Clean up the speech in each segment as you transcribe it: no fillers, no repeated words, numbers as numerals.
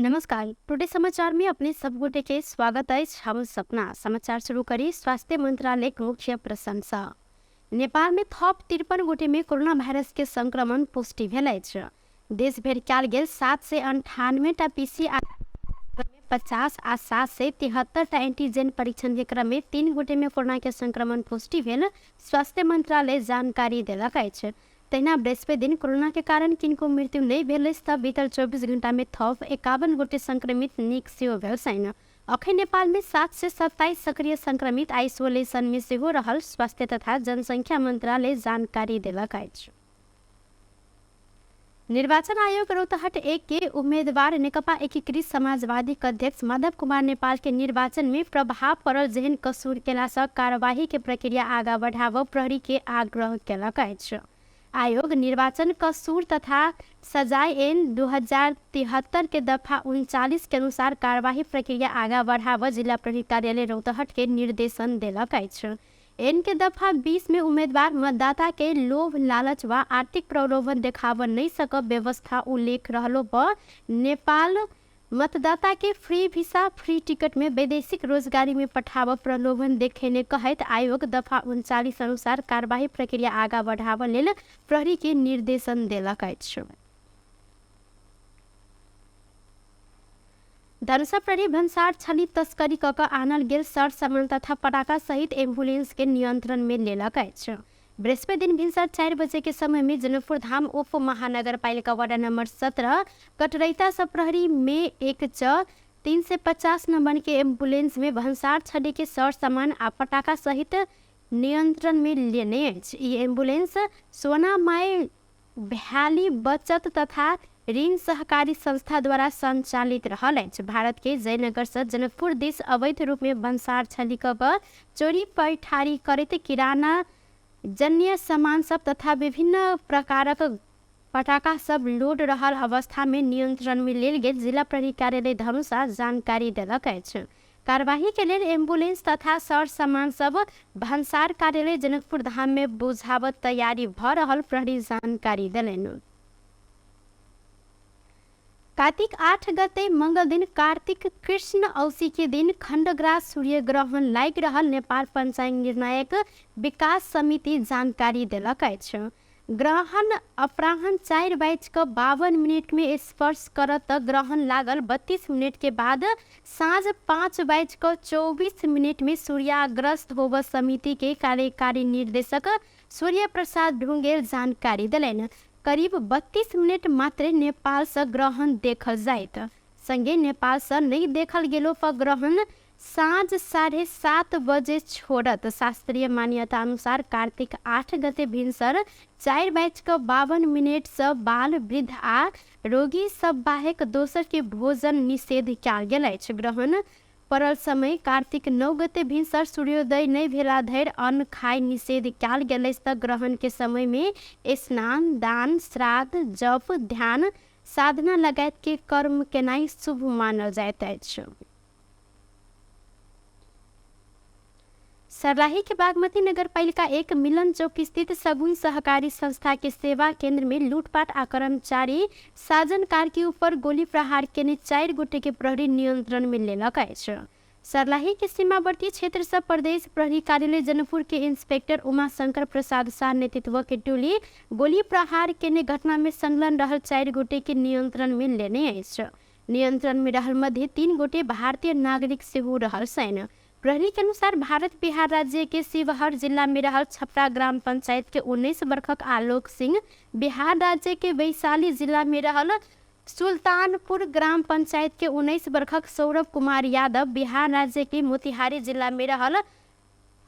नमस्कार, टुडे समाचार में अपने सब गोटे के स्वागत अछि। हम सपना समाचार शुरू करी स्वास्थ्य मंत्रालय मुख्य प्रशंसा। नेपाल में थप 53 गोटे में कोरोना वायरस के संक्रमण पुष्टि भेल अछि। देश भरि कयल गेल 798 टा पीसीआर 50 आ 773 टा एंटीजन परीक्षण के क्रम में 3 गोटे में कोरोना के संक्रमण पुष्टि भेल स्वास्थ्य मंत्रालय जानकारी देलक अछि। तहिना बृहस्पति दिन कोरोना के कारण किनको मृत्यु नहि भेल अछि तऽ बीतल 24 घंटा में थप 51 गोटे संक्रमित नीक सेहो भेल छनि। अखन नेपाल में 727 सक्रिय संक्रमित आइसोलेशन में सेहो रहल स्वास्थ्य तथा जनसंख्या मंत्रालय जानकारी देलक अछि। निर्वाचन आयोग रौतहट 1 के उम्मीदवार नेकपा एकीकृत समाजवादी के अध्यक्ष माधव कुमार नेपाल के निर्वाचन में प्रभाव पड़ल जेहन कसूर केला सँ कार्यवाही के प्रक्रिया आगा बढ़ाबऽ प्रहरी के आग्रह केलक अछि। आयोग निर्वाचन कसूर तथा सजाय एन 2073 के दफा 39 के अनुसार कार्यवाही प्रक्रिया आगा बढ़ाबऽ जिला प्रहरी कार्यालय रौतहट के निर्देशन देलक अछि। एन के दफा 20 में उम्मीदवार मतदाता के लोभ लालच वा आर्थिक प्रलोभन देखाबऽ नहि सकब व्यवस्था उल्लेख रहलो पर नेपाल मतदाता के फ्री वीसा फ्री टिकट में वैदेशिक रोजगारी में पठाबऽ प्रलोभन देखेने कहैत आयोग दफा 39 अनुसार कार्यवाही प्रक्रिया आगा बढ़ाबऽ लेल प्रहरी के निर्देशन देलक अछि। धनुषा प्रहरी भन्सार छली तस्करी कऽ कऽ आनल गेल सर सामान तथा पटाखा सहित एम्बुलेंस के नियंत्रण में लेलक अछि। बृहस्पति दिन भिनसर 4 बजे के समय में जनकपुर धाम उप महानगरपालिका वार्ड नंबर 17 कटरैता सँ प्रहरी में 1 च 350 नंबर के एम्बुलेंस में भन्सार छली के सर सामान आ पटाखा सहित नियंत्रण में लेने अछि। ई एम्बुलेंस सोनामाई भ्याली बचत तथा ऋण सहकारी संस्था द्वारा संचालित रहल अछि। भारत के जयनगर सँ जनकपुर दिस अवैध रूप में भन्सार छली कऽ कऽ चोरी पैठारी करैत किराना जन्य सामान सब तथा विभिन्न प्रकारक पटाखा सब लोड रहल अवस्था में नियंत्रण में लेल गेल जिला प्रहरी कार्यालय धनुषा जानकारी देलक अछि। कार्यवाही के लेल एम्बुलेंस तथा सर सामान सब भन्सार कार्यालय जनकपुर धाम में बुझाबत तैयारी भ रहल प्रहरी जानकारी देलनि। कार्तिक 8 गते मंगल दिन कार्तिक कृष्ण औसी के दिन खण्डग्रास सूर्य ग्रहण लागि रहल नेपाल पंचांग निर्णायक विकास समिति जानकारी देलक अछि। ग्रहण अपराह्न 4:52 में स्पर्श करत त ग्रहण लागल 32 मिनट के बाद साँझ 5:24 में सूर्याग्रस्त होब समिति के कार्यकारी निर्देशक सूर्य प्रसाद ढुंगेल जानकारी देलनि। करीब 32 मिनट मात्रे नेपाल सँ ग्रहण देखल जाइत संगे नेपाल सँ नहि देखल गेलो पर ग्रहण साँझ 7:30 बजे छोड़त। शास्त्रीय मान्यता अनुसार कार्तिक 8 गते भिनसर 4:52 सँ बाल वृद्ध आ रोगी सब बाहेक दोसर के भोजन निषेध कयल गेल अछि। ग्रहण पड़ल समय कार्तिक 9 गते भिनसर सूर्योदय नहि भेला धरि अन्न खाइ निषेध कयल गेल अछि तऽ ग्रहण के समय में स्नान दान श्राद्ध जप ध्यान साधना लगायत के कर्म केनाइ शुभ मानल जाइत अछि। सर्लाही के बागमती नगरपालिका 1 मिलन चौक स्थित सगुन सहकारी संस्था के सेवा केंद्र में लूटपाट आ कर्मचारी साजन कार्की ऊपर गोली प्रहार केने 4 गोटे के प्रहरी नियंत्रण में लेलक अछि। सर्लाही के सीमावर्ती क्षेत्र सँ प्रदेश प्रहरी कार्यालय जनकपुर के इंस्पेक्टर उमाशंकर प्रसाद शाह नेतृत्व के टोली गोली प्रहार केने घटना में संलग्न रहल 4 गोटे के नियंत्रण में लेने अछि। नियंत्रण में रहल मध्य 3 गोटे भारतीय नागरिक सेहो रहल छनि। प्रहरी के अनुसार भारत बिहार राज्य के शिवहर जिला में रहल छपरा ग्राम पंचायत के 19 वर्षक आलोक सिंह, बिहार राज्य के वैशाली जिला में रहल सुल्तानपुर ग्राम पंचायत के 19 वर्षक सौरभ कुमार यादव, बिहार राज्य के मोतिहारी जिला में रहल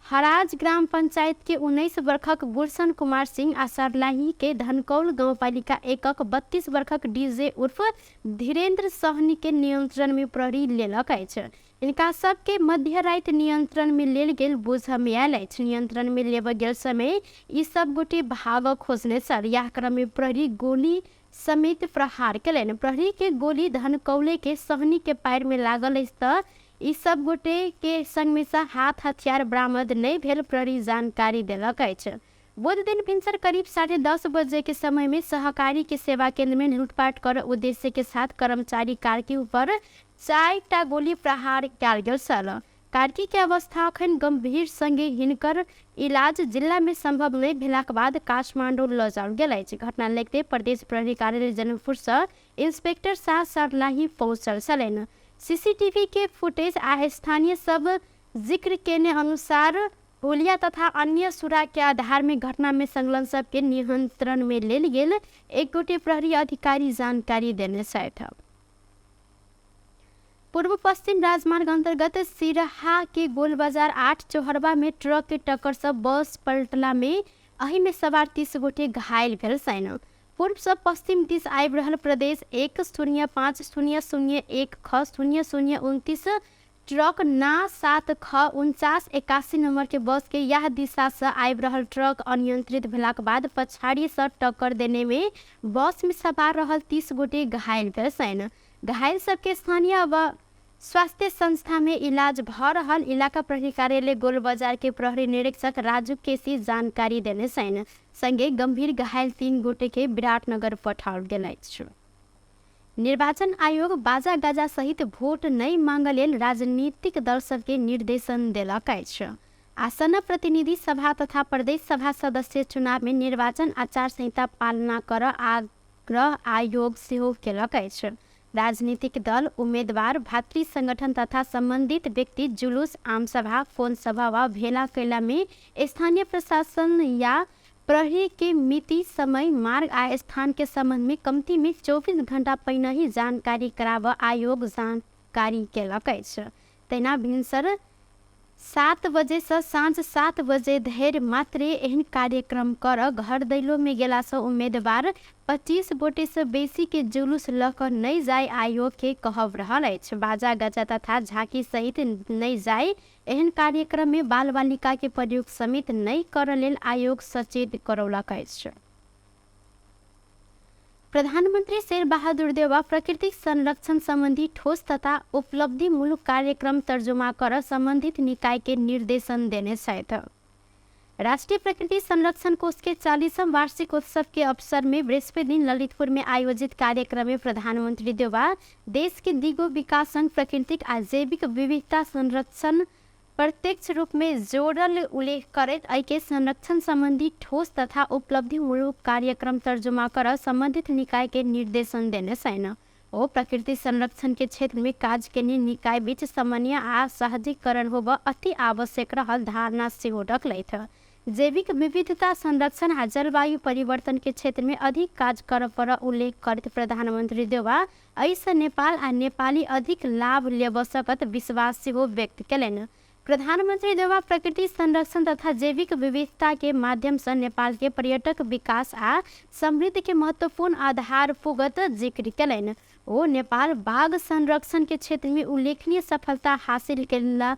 हराज ग्राम पंचायत के 19 वर्षक गुलशन कुमार सिंह आ सर्लाही के धनकौल गाउँपालिका 1 32 वर्षक डीजे उर्फ धीरेन्द्र सहनी के नियंत्रण में प्रहरी लेलक अछि। इनका सबके मध्यराति नियंत्रण में लेल गेल बुझ में आयल अछि। नियंत्रण में लेबऽ गेल समय ई सब गोटे भागऽ खोजने छल। यह क्रम में प्रहरी गोली समेत प्रहार केलनि। प्रहरी के गोली धनकौले के सहनी के पैर में लागल अछि तऽ ई सब गोटे के संग में सँ हाथ हथियार बरामद नहि भेल प्रहरी जानकारी देलक अछि। बुध दिन भिनसर करीब 10:30 बजे के समय में सहकारी के सेवा केंद्र में लूटपाट कर उद्देश्य के साथ कर्मचारी कार्की ऊपर 4टा गोली प्रहार कयल गेल छल। कार्की के अवस्था अखन गंभीर संगे हिनकर इलाज जिला में संभव नहि भेलाक बाद काठमांडू लऽ जाओल गेल अछि। घटना लगिते प्रदेश प्रहरी कार्यालय जनकपुर सँ इंस्पेक्टर शाह सरलाही पहुँचल छलनि। सीसीटीवी के फुटेज आ स्थानीय सब जिक्र केने अनुसार हुलिया तथा अन्य सुराग के आधार में घटना में संलग्न सबके नियंत्रण में लेल गेल एक गोटे प्रहरी अधिकारी जानकारी देने छथि। पूर्व पश्चिम राजमार्ग अंतर्गत सिरहा के गोलबाजार 8 चौहरबा में ट्रक के टक्कर से बस पलटला में एहि में सवार 30 गोटे घायल भेल छनि। पूर्व से पश्चिम दिस आबि रहल प्रदेश 1 0 5 0 0 1 ख 0 0 29 ट्रक ना 7 ख 49 81 नंबर के बस के यह दिशा से आबि रहल ट्रक अनियंत्रित भेलाक बाद पछाड़ी से टक्कर देने में बस में सवार रहल 30 गोटे घायल भेल छनि। घायल सबके स्थानीय व स्वास्थ्य संस्था में इलाज भ रहल इलाका प्रहरी कार्यालय गोलबजार के प्रहरी निरीक्षक राजू केसी जानकारी देने छनि। संगे गंभीर घायल 3 गोटे के विराटनगर पठाओल गेल अछि। निर्वाचन आयोग बाजा गाजा सहित भोट नहि मांगऽ लेल राजनीतिक दल सबके निर्देशन देलक अछि। आसन्न प्रतिनिधि सभा तथा प्रदेश सभा सदस्य चुनाव में निर्वाचन आचार संहिता पालना कर आग्रह आयोग सेहो केलक अछि। राजनीतिक दल, उम्मेदवार, भातृ संगठन तथा संबंधित व्यक्ति जुलूस, आमसभा, फोन सभा वा भेला कैला में स्थानीय प्रशासन या प्रहरी के मिति, समय, मार्ग आ स्थान के संबंध में कम्ती में 24 घंटा पहिने ही जानकारी कराबऽ आयोग जानकारी केलक अछि। तहिना भिनसर 7 बजे से साँझ 7 बजे धरि मात्रे एहन कार्यक्रम कर घर दैलो में गेलासँ उम्मेदवार 25 गोटे से बेसी के जुलूस लऽ कऽ नहि जाय आयोग के कहब रहल अछि। बाजा गाजा तथा झाँकी सहित नहि जाय एहन कार्यक्रम में बाल बालिका के प्रयोग समेत नहि करऽ लेल आयोग सचेत करौलक अछि। प्रधानमन्त्री शेरबहादुर देउवा प्राकृतिक संरक्षण सम्बन्धी ठोस तथा उपलब्धिमूलक कार्यक्रम तर्जुमा कर सम्बन्धित निकाय के निर्देशन देने छथि। राष्ट्रीय प्रकृति संरक्षण कोष के 40वां वार्षिक उत्सव के अवसर में बृहस्पति दिन ललितपुर में आयोजित कार्यक्रम में प्रधानमंत्री देउवा देश के दिगो विकास संग प्राकृतिक आ जैविक विविधता संरक्षण प्रत्यक्ष रूप में जोड़ल उल्लेख करैत एहिके संरक्षण सम्बन्धी ठोस तथा उपलब्धिमूलक कार्यक्रम तर्जुमा कर सम्बन्धित निकाय के निर्देशन देने छनि। ओ प्रकृति संरक्षण के क्षेत्र में काज केने निकाय बीच समन्वय आ सहजीकरण होब अति आवश्यक रहल धारणा सेहो रखलथि। जैविक विविधता संरक्षण आ जलवायु परिवर्तन के क्षेत्र में अधिक काज करऽ पड़ऽ उल्लेख करैत प्रधानमंत्री देउवा एहिसँ नेपाल आ नेपाली अधिक लाभ लेबऽ सकत विश्वास सेहो व्यक्त केलनि। प्रधानमंत्री देउवा प्रकृति संरक्षण तथा जैविक विविधता के माध्यम से नेपाल के पर्यटक विकास आ समृद्धि के महत्वपूर्ण आधार पुगत जिक्र केलनि। ओ नेपाल बाघ संरक्षण के क्षेत्र में उल्लेखनीय सफलता हासिल केला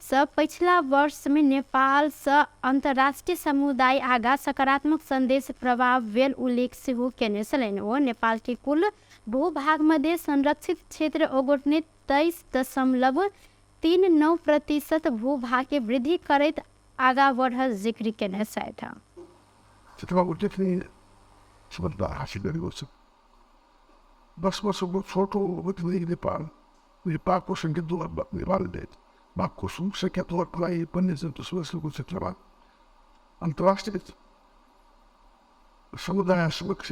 सँ पछिला वर्ष में नेपाल सँ अंतर्राष्ट्रीय समुदाय आगा सकारात्मक संदेश प्रभाव भेल उल्लेख सेहो केने छलनि। ओ नेपाल के कुल भूभाग मध्ये संरक्षित क्षेत्र ओगटने 23.39% भूभाग के वृद्धि करैत आगा बढ़ल जिक्र केने छथि। क्षेत्रमा उल्लेखनीय सफलता हासिल गरेको छ। 10 वर्षको छोटो अवधिमा नेपाल बाघको सङ्ख्या 2 लाख, नेपालले बाघको सङ्ख्या 2 लाख पुऱ्याए। वन्यजन्तु संरक्षणको क्षेत्रमा अन्तर्राष्ट्रिय समुदाय समक्ष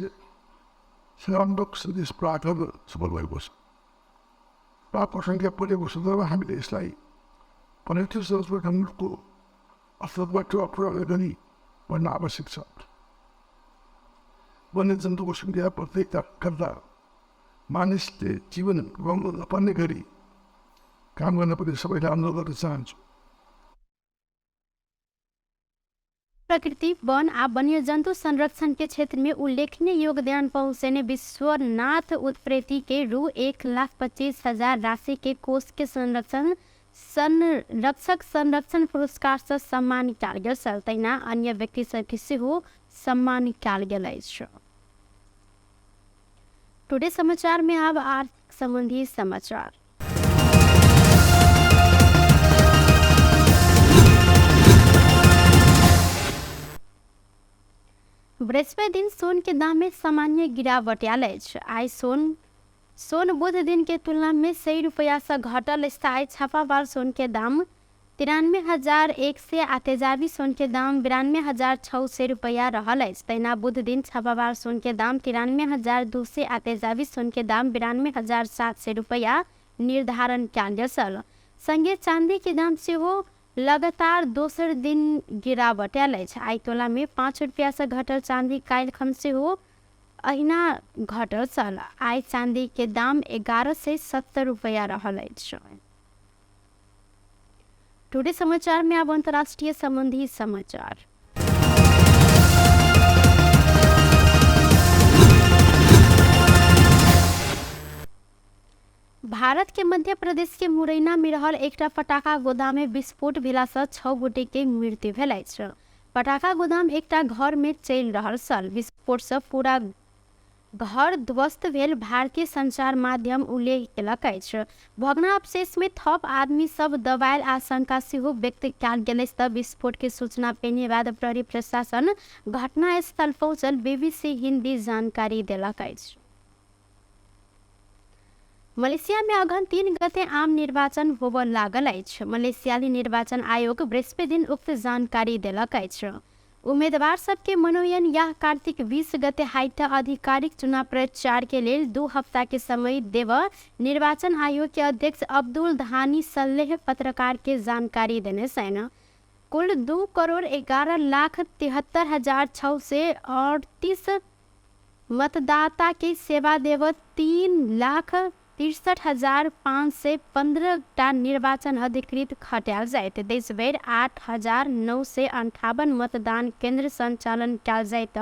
सकारात्मक सन्देश प्राप्त गर्न सफल भएको छ। बाघको सङ्ख्या बढेको सन्दर्भमा हामीले यसलाई पर्यटन संरक्षण मुलुकको अर्थतन्त्रमा पुर्याउने गरी भन्न आवश्यक छ। वन्यजन्तुको सङ्ख्या बढ्दै गर्दा मानिसले जीवन गुमाउनु नपर्ने गरी काम गर्न पनि सबैलाई अनुरोध गर्न चाहन्छु। प्रकृति, वन आ वन्यजन्तु संरक्षण के क्षेत्र में उल्लेखनीय योगदान पहुँचेने विश्वनाथ उत्प्रेती के रु 1,25,000 राशि के कोष के संरक्षण संरक्षक संरक्षण पुरस्कार से सम्मान कयल गेल छल। तहिना अन्य व्यक्ति सबके सेहो सम्मान कयल गेल अछि। टुडे समाचार में अब आर्थिक संबंधी समाचार। बृहस्पति दिन सोन के दाम में सामान्य गिरावट आयल अछि। आइ सोन सोन बुध दिन के तुलना में 100 रुपया से घटल अछि। आइ छापावाल सोन के दाम 93,100 आ तेजाबी सोन के दाम 92,600 रुपया रहल अछि। तहिना बुध दिन छापावाल सोन के दाम 93,200 आ तेजाबी सोन के दाम 92,700 रुपया निर्धारण कयल गेल छल। संगे चांदी के दाम सेहो लगातार दोसर दिन गिरावट आयल अछि। आइ तोला में 5 रुपया से घटल चांदी काल्हि खन सेहो अहिना घटल छल। आइ चांदी के दाम 1,170 रुपया रहल अछि। टुडे समाचार में अब अंतर्राष्ट्रीय संबंधी समाचार। भारत के मध्य प्रदेश के मुरैना में रहल एकटा पटाखा गोदाम में विस्फोट भेला से 6 गोटे के मृत्यु भेल अछि। पटाखा गोदाम एकटा घर में चलि रहल छल। विस्फोट से पूरा घर ध्वस्त भेल भारतीय संचार माध्यम उल्लेख केलक अछि। भग्नावशेष में थप आदमी सब दबायल आशंका सेहो व्यक्त कयल गेल अछि। तऽ विस्फोट के सूचना पेने बाद प्रहरी प्रशासन घटनास्थल पहुँचल बीबीसी हिंदी जानकारी देलक अछि। मलेशिया में अगहन 3 गते आम निर्वाचन होबऽ लागल अछि। मलेशियाली निर्वाचन आयोग बृहस्पति दिन उक्त जानकारी देलक अछि। उम्मीदवार सबके मनोनयन या कार्तिक 20 गते हाइट आधिकारिक चुनाव प्रचार के लेल 2 हफ्ता के समय देव निर्वाचन आयोग के अध्यक्ष अब्दुल धानी सल्लेह पत्रकार के जानकारी देने छनि। कुल 2,11,73,638 मतदाता के सेवा देव 3,63,515 टा निर्वाचन अधिकृत खटायल जाइत। देशभरि 8,958 मतदान केंद्र संचालन कयल जाइत।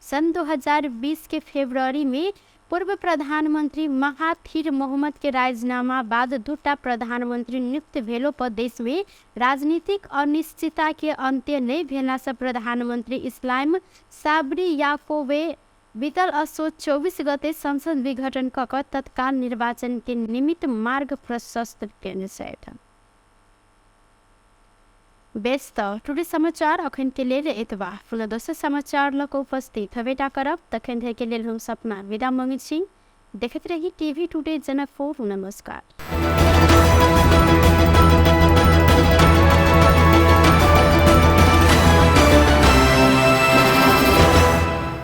सन् 2020 के फरवरी में पूर्व प्रधानमंत्री महाथिर मोहम्मद के राजीनामा बाद 2 प्रधानमंत्री नियुक्त भेलो पर देश में राजनीतिक अनिश्चितता के अंत्य नहीं भेला से प्रधानमंत्री इस्लाम साबरी याकोबे बीतल असोज 24 गते संसद विघटन क कऽ तत्काल निर्वाचन के निमित्त मार्ग प्रशस्त केने छथि। बेस तऽ टुडे समाचार अखन के लेल एतबा। पुनः दोसर समाचार लऽ कऽ उपस्थित हेबेटा करब। तखन धरि के लेल हम सपना विदा मंगै छी। देखैत रही टीवी टुडे जनकपुर। नमस्कार।